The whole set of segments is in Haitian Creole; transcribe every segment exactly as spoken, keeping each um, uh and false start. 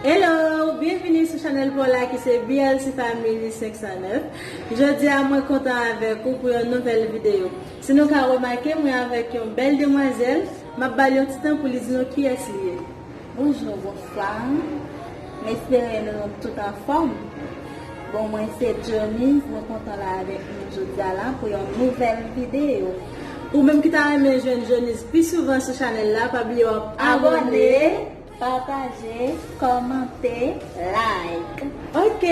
Hello, byenvini sou chanèl pa w la ki se B L C Family senk san nèf. Jodi a mwen kontan avèk ou pou yon nouvèl videyo. Si nou ka remake, mwen avèk yon bèl demwazèl, m ap ba l yon ti tan pou li di nou kiyès li ye. Bonjou, bonswa. M espere nou tout anfòm. Bon, mwen se Johnny's, mwen kontan la avèk nou jodi a la pou yon nouvèl videyo. Ou menm ki ta renmen jwenn Johnny's pi souvan sou chanèl la, pa bliye w ap abòne, pataje, kòmante, like. Ok.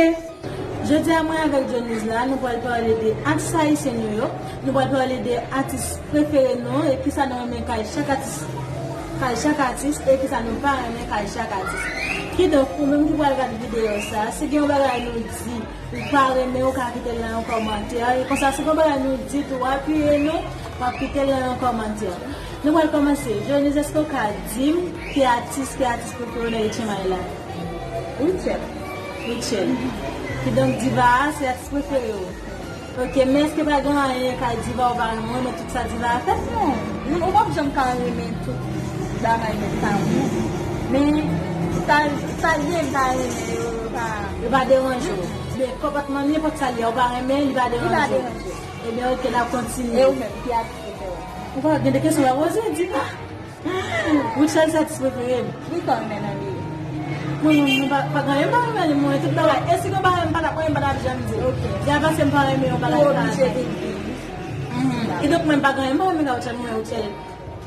Jodi a mwen avèk Johnny's la, nou pral pale de atis ayisyen nou yo. Nou pral pale de atis prefere nou e kisa nou renmen kay chak atis, kay chak atis e kisa nou pa renmen kay chak atis. Kidonk, ou menm ki pral gade videyo sa, si gen yon bagay nou di ou pa renmen, ou ka kite l nan yon kòmantè. E konsa, si gen yon bagay nou di tou, w apiye nou, w ap kite l nan yon kòmantè. Nou pral kòmanse. Johnny's, èske w ka di m ki atis, ki atis prefere w nan H M I la? Rutshelle. Rutshelle. Kidonk, Diva a se atis prefere w. Ok, men èske pa gen anyen kay Diva ou pa renmen, ou renmen tout sa Diva a fè? Non, non, ou p ap janm ka renmen tout bagay nèg sa yo, non. Men sa, sa l ye m pa renmen yo, yo pa. Yo pa deranje w. Men konpòtman nenpòt sa l ye a, ou pa renmen, li pa deranje w. Li pa deranje w. Ebyen, ok, n ap kontinye. E ou menm, ki atis prefere w? Ou pa gen de kesyon w ap poze, Diva. Rutshelle se atis prefere m. Ki sa w renmen nan li? Mwen, mwen, mwen pa, pa gen anyen m pa renmen li, mwen, tout bagay. E si gen bagay m pa t ap renmen, m pa t ap janm di l. Ok. Deja paske m pa renmen yon bagay. Ou oblije vin di. Mhm. Kidonk, mwen, m pa gen anyen m pa renmen nan Rutshelle, mwen, Rutshelle.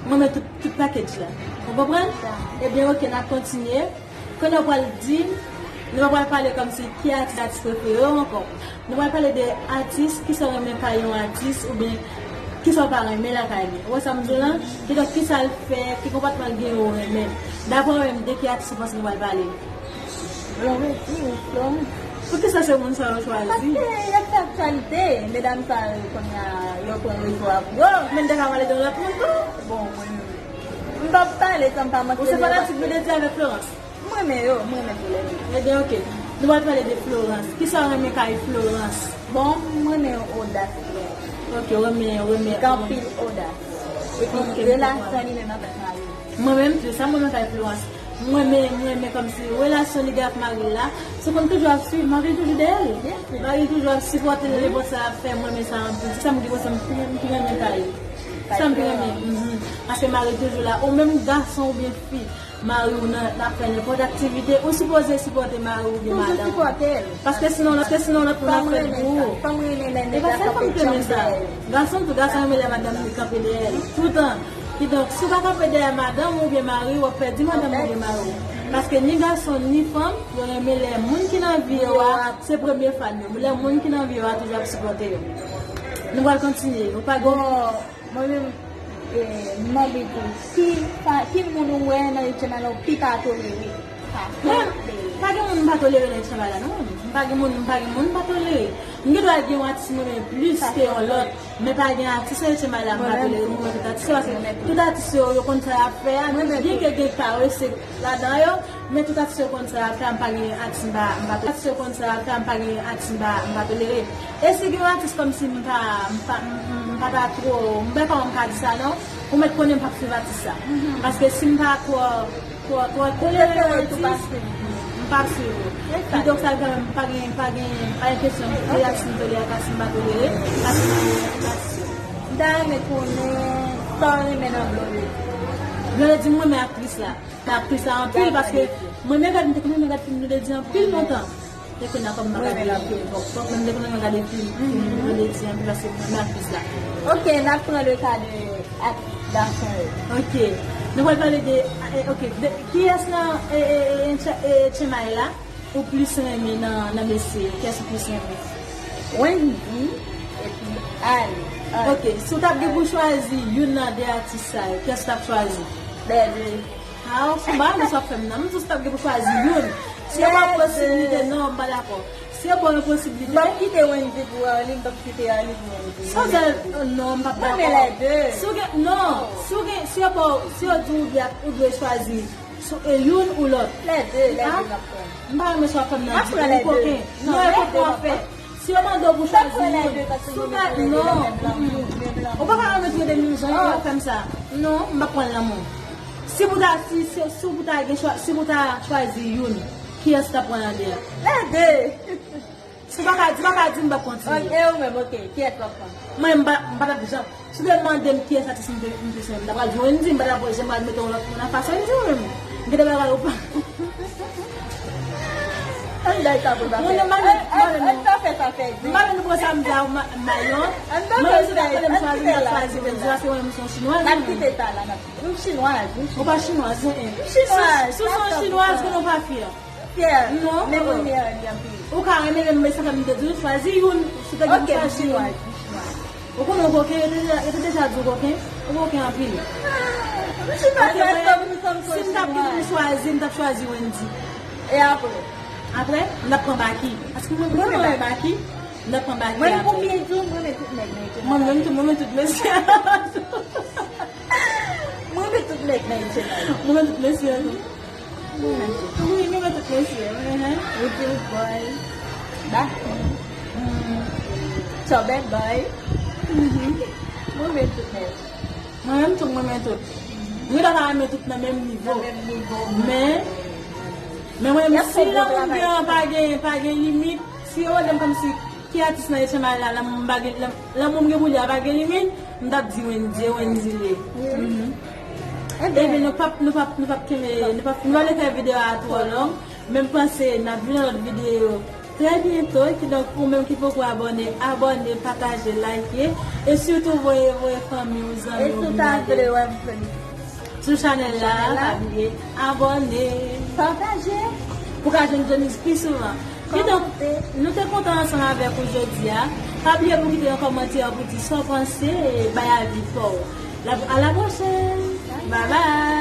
Mwen, mwen, tout, tout package la. Ou konprann? Sa. Ebyen, ok, n ap kontinye. Kounye a w pral di, nou pa pral pale kòmsi ki atis, atis prefere w ankò. Nou pral pale de atis, kisa w renmen kay yon atis, oubyen kisa w pa renmen lakay li. Ou wè sa m di w lan? Kidonk, kisa l fè, ki konpòtman l genyen ou renmen. Daprè w menm, de ki atis ou panse nou pral pale? Blondedy ou Florence. Poukisa se moun sa yo chwazi? Paske y ap fè aktyalite, medam sa yo kounye a, yo pran rezo a pou yo. Men m te ka pale de yon lòt moun tou. Bon, mwen, m p ap pale san m pa mansyone yo. Ou se fanatik Blondedy avèk Florence? M renmen yo, m renmen tou lè de. Ebyen, ok. Nou pral pale de Florence. Kisa w renmen kay Florence? Bon, m renmen odas Florence. Ok, w renmen, w renmen. Li gen anpil odas. Epi, ok, relasyon li menm avèk mari l. Mwen menm tou, sa m renmen kay Florence. M renmen, m renmen kòmsi relasyon li gen ak mari l la. Se konn toujou ap swiv, mari l toujou dèyè l. Byen si. Mari l toujou ap sipòte l, nenpòt sa l ap fè, m renmen sa anpil. Se sa m ki, se sa m pi, m pi renmen kay li. Sa m pi renmen, mhm. Paske mari l toujou la. Ou menm gason oubyen fi, mari w nan, nan fè nenpòt aktivite, ou sipoze sipòte mari w oubyen madanm ou. Toujou sipòte l. Paske sinon, paske sinon lòt moun ap fè l pou ou. Fanm renmen lè nèg la kanpe djanm dèyè yo. Gason tou, gason renmen lè madanm li kanpe dèyè l. Toutan. Kidonk, si w pa kanpe dèyè madanm ou oubyen mari w, w ap pèdi madanm ou oubyen mari w. Paske ni gason, ni fanm, yo renmen lè moun ki nan vi yo a, se premye fan yo. Lè moun ki nan vi yo a toujou ap sipòte yo. Nou pral kontinye. Nou pa gen. Bon, mwen menm, e, m anvi di w, ki, pa, ki moun ou wè nan H M I la ou pi ka tolere? Pa, pa gen moun m pa tolere nan H M I la, non. M pa gen moun, m pa gen moun m pa tolere. M gen dwa gen yon atis mwen renmen plis ke yon lòt, men pa gen atis nan H M I la m pa tolere. Mwen renmen tout atis yo, paske tout atis yo, yo konn sa y ap fè a. Byen ke gen parese ladan yo, men tout atis yo konn sa y ap fè a, m pa gen atis m pa, m pa tolere. Atis yo konn sa y ap fè a, m pa gen atis m pa, m pa tolere. E si gen yon atis kòmsi m pa, m pa, m, m, m pa ta two, m pa kòman m ka di sa non, ou mèt konnen m p ap swiv atis sa. Paske si m pa twò, twò, twò tolere yon atis, m p ap swiv ou. Kidonk sa fè m pa gen, pa gen, pa gen kesyon, se atis m tolere ak atis m pa tolere, paske m pa gen atis yo. M ta renmen konnen sa w renmen nan Blondedy. Blondedy, m renmen aktris la. Aktris la anpil, paske mwen menm gad, m te konn renmen gad fim Blondedy anpil lontan. Te konn a kòm m pa gade fim, fòk, fòk mwen te konn renmen gade fim, fim Blondedy anpil, paske mwen renmen aktris la. Ok, n ap pran le ka de ak gason yo. Ok. Nou pral pale de, e, ok, de, kiyès nan, e, e, e, e, H M I la ou plis renmen nan, nan mesye yo? Kiyès ou plis renmen? Wendy epi Ali. Ok, si w t ap gen pou chwazi youn nan de atis sa yo, kiyès ou t ap chwazi? Lè de. Ah, se yon bagay sa w ap fè m nan. M di w si w t ap gen pou chwazi youn. Si yo ba w posiblite, non, m pa dakò. Si yo ba w yon posiblite. M p ap kite Wendy pou Ali, m p ap kite Ali pou Wendy. Sa w di, non, m p ap dakò. Mwen renmen lè de. Si w gen, non, si w gen, si yo ba w, si yo di w ou dwe, ou dwe chwazi sou, e youn ou lòt. Lè de, lè de m ap pran. M pa renmen sa w ap fè m nan, di ou koken. Non, e koken w ap fè. Si yo mande w pou chwazi youn, si w ta, non, ou pa ka renmen tou de menm jan, yo fè m sa. Non, m p ap pran l nan men w. Si pou ta, si, si, si pou ta gen chwa, si pou ta chwazi youn, Kiyès k ap pran Lade a? Lade! Si w pa ka di, pa ka di, m p ap kontinye. Ok, e ou menm, ok. Kiyès w ap pran? Mwen, m pa, m pa t ap janm. Si w te mande m kiyès atis m te, m te swen, m ta pral di Wendy, m pa t ap janm pral mete yon lòt moun anfas Wendy menm. M gentan pral ou pa. Ann bay sa pou zafè. Mwen, m pa vle, m pa vle nou. M pa vle nou pran samdi a ma-, mayon. Mwen, si w ta konnen m chwazi, m ta chwazi Wendy, paske mwen, m se yon chinwaz. N ap kite sa la, n ap kite. M chinwaz, m chinwaz. Ou pa chinwaz, en, en. M chinwaz. Si, si w se yon chinwaz, konnen w pa fyè. Fyè. Non. Men moun li renmen anpil. Ou ka renmen, men sa fè m te di w chwazi youn, si w te gen pou chwazi youn. Ok, m chwazi, m chwazi. Ou konnen w koken, yo te, yo te deja di w koken, ou koken anpil. M chwazi, èske m, si m t ap gen pou m chwazi, m t ap chwazi Wendy. E apre? Apre, m t ap pran Baky. Paske mwen, mwen renmen Baky, m t ap pran Baky apre. Mwen pou byen di w, mwen renmen tout nèg nan etènèl. Mwen menm tou, mwen renmen tout mesye. Mwen renmen tout nèg nan etènèl. Mwen renmen tout mesye tou. Wi, nou mwen tout mesye. Mhm. Wicked boy. Baky. Mm. Chòbèt boy. Mhm. Mwen renmen tout nèg. Mwen menm tou, mwen renmen tout. Nou ta ka renmen tout nan menm nivo. Nan menm nivo. Men, men mwen menm, si lanmou m gen an pa gen, pa gen limit, si yo mande m kòmsi ki atis nan H M I la, lanmou m pa gen, lanmou m gen pou li a pa gen limit, m t ap di Wendy, Wendy li ye. Mhm. Ebyen, nou p ap, nou p ap, nou p ap kenbe, nou p ap, nou pa vle fè videyo a twò long, men m panse n ap vin nan lòt videyo trè byento. Kidonk, ou menm ki poko abòne, abòne, pataje, like, e sitou voye, voye fanmi w, zanmi w vin gade. E si w ta vle wè m fè sou chanèl la, pa bliye abòne, pataje, pou ka jwenn Johnny's pi souvan. Kidonk, kòmante. Nou te kontan ansanm avèk ou jodi a. Pa bliye pou kite yon kòmantè pou di sa w panse, bay avi pa w. La, a la pwochèn. Bye bye.